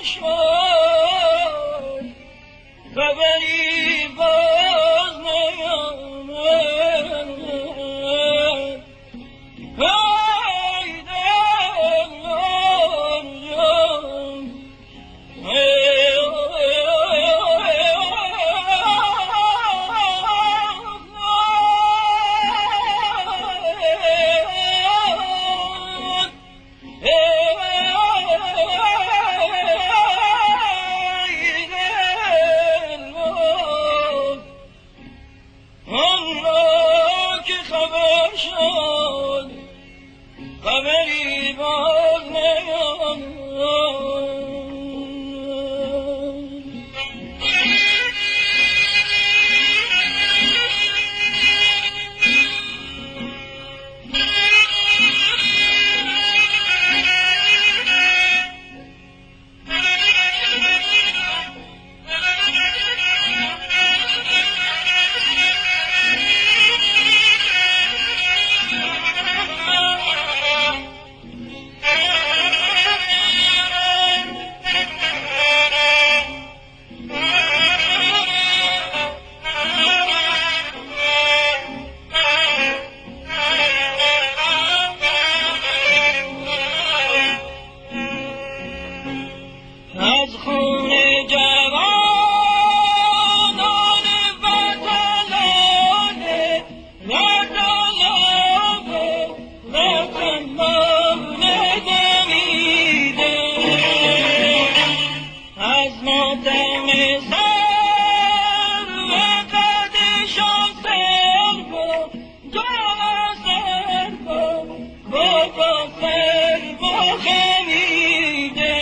شد خبری باز نیامد. ای دل جان، آن که خبر شد خبری باز نیامد. از خون جوانان وطنان، وطنان وطنان دمیده، از ماتم سر و قدشان سر با سر با با سر با خمیده.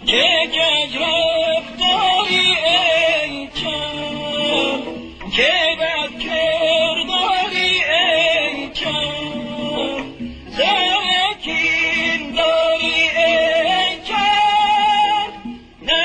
که کج رفتاری ای چرخ، که بد کرداری ای چرخ، سر کین داری ای چرخ، نه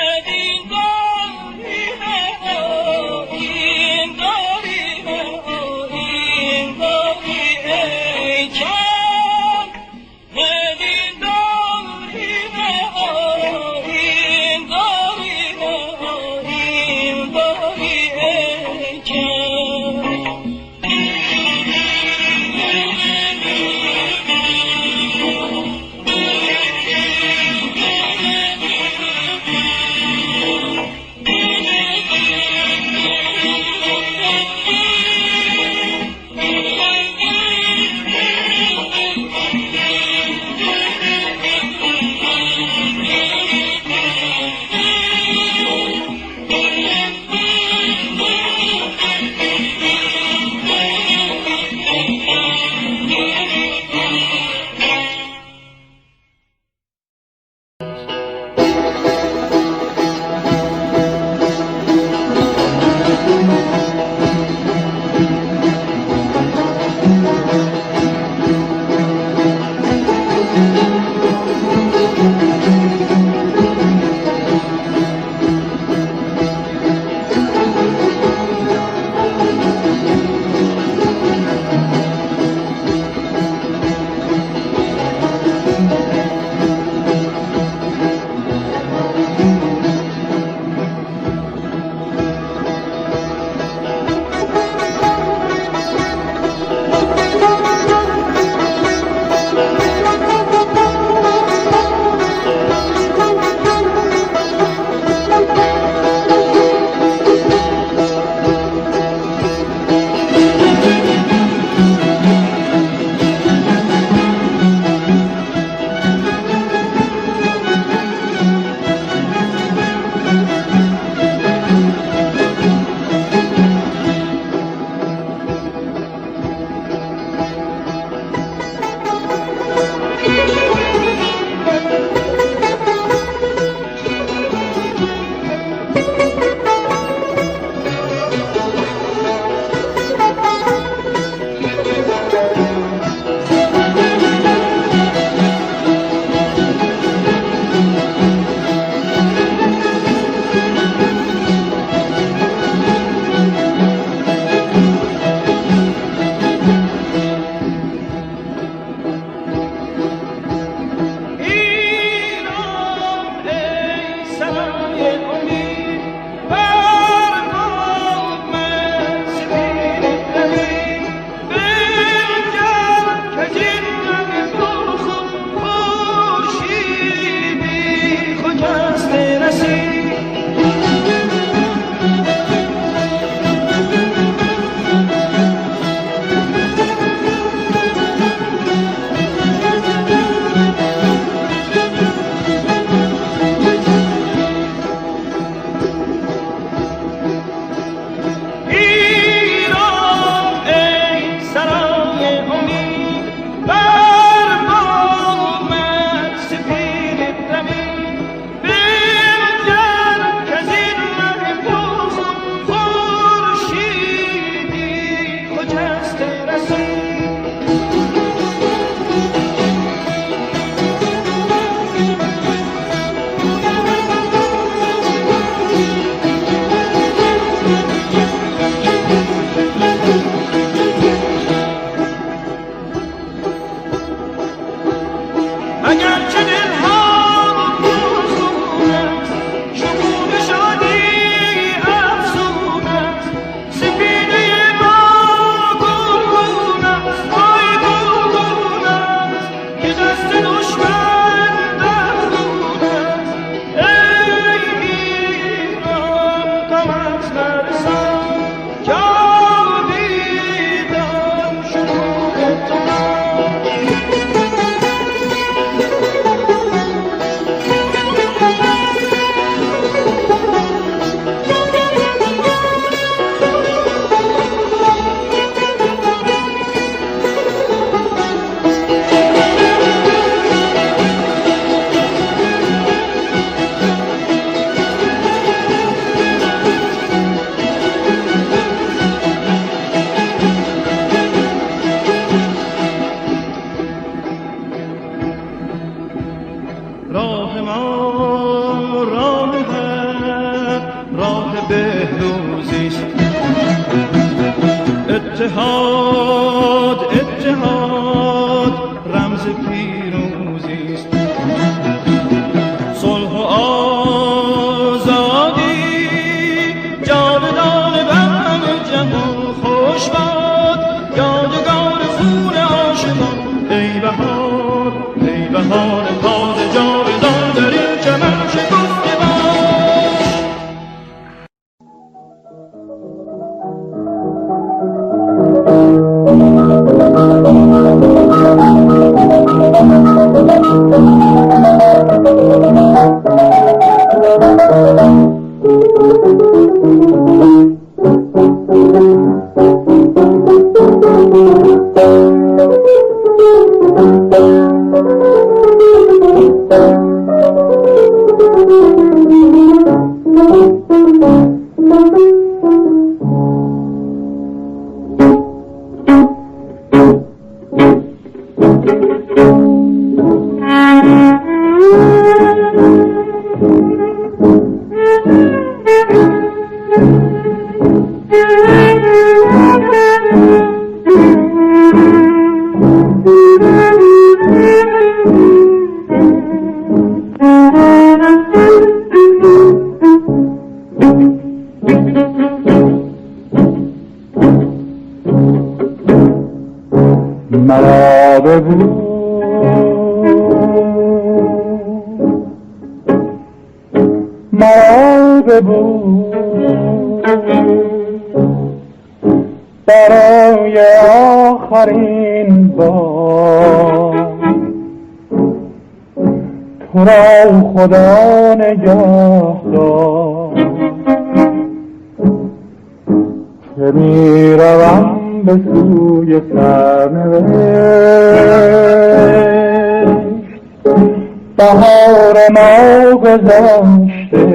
اتحاد، اتحاد رمز پیروزیست. صلح و آزادی جاودان بر همه جهان. خوش باد یادگار خون عاشقان. ای بهار، ای بهار تازه جاودان در این چمن شکفته باش. مرا ببوس، مرا ببوس، برای آخرین بار. تو را خدا نگه دار که میروم به سوی سرنوشت. بهار ما گذشته،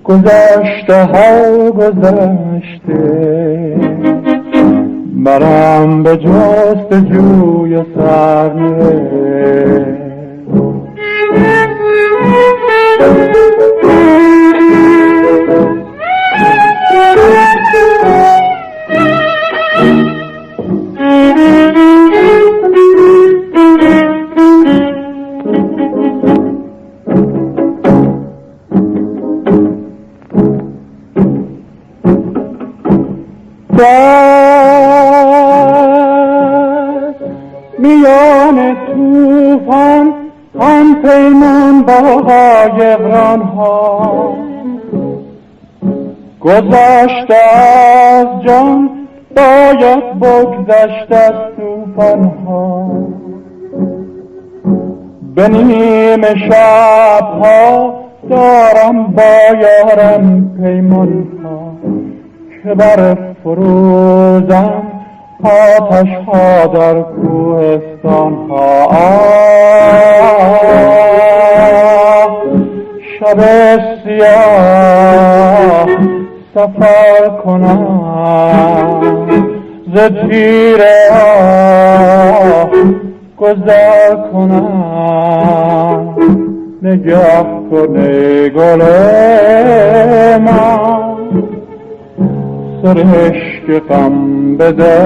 گذشته ها گذشته، برم به جستجوی سرنوشت. در میان توفان هم پیمان با قایقران ها، گذشته از جان باید بگذشت از توفان ها. به نیم شب ها دارم با یارم پیمان ها، که بر فروزم آتش ها در کوهستان ها. شب سیاه سفر کنم، ز تیر آه گذر کنم. نگه کن ای گل من، سرشک غم به دامن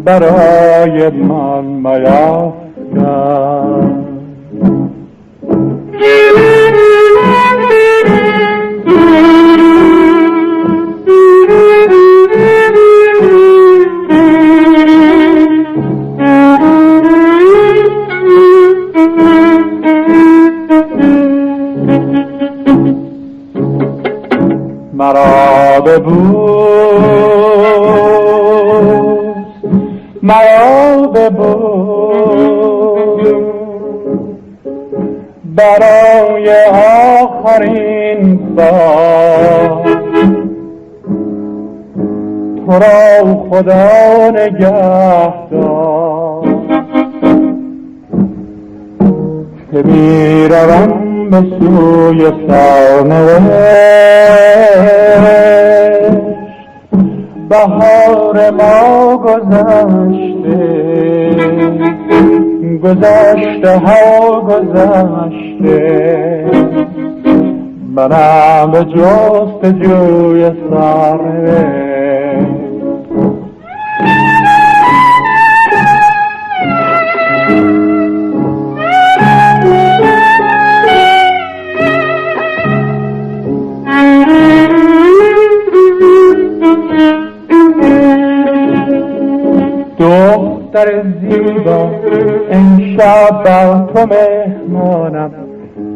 برای من میفکن. مرا ببوس، مرا ببوس، برای آخرین بار. تو را خدا نگه دار که میروم به سوی سرنوشت. بهار ما گذشته، گذشته ها گذشته، منم به جستجوی سرنوشت. دختر زیبا، امشب بر تو مهمانم،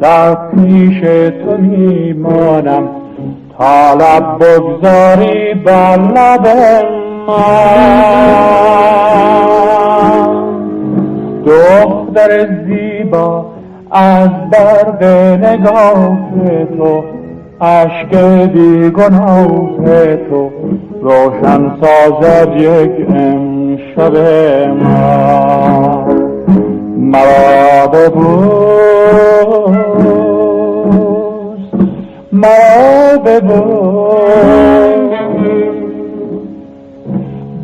در پیش تو میمانم تا لب بگذاری بر لب من. دختر زیبا، از برق نگاه تو اشک بیگناه تو روشن سازد یک امشب ما. مرا ببوس، مرا ببوس،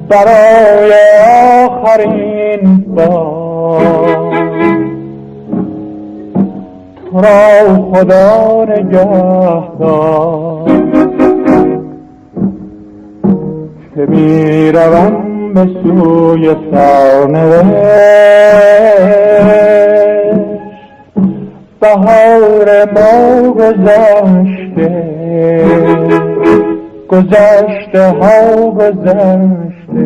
برای آخرین بار. تو را خدا نگهدار که میروم به سوی سرنوشت. بهار ما گذشته، گذشته ها گذشته.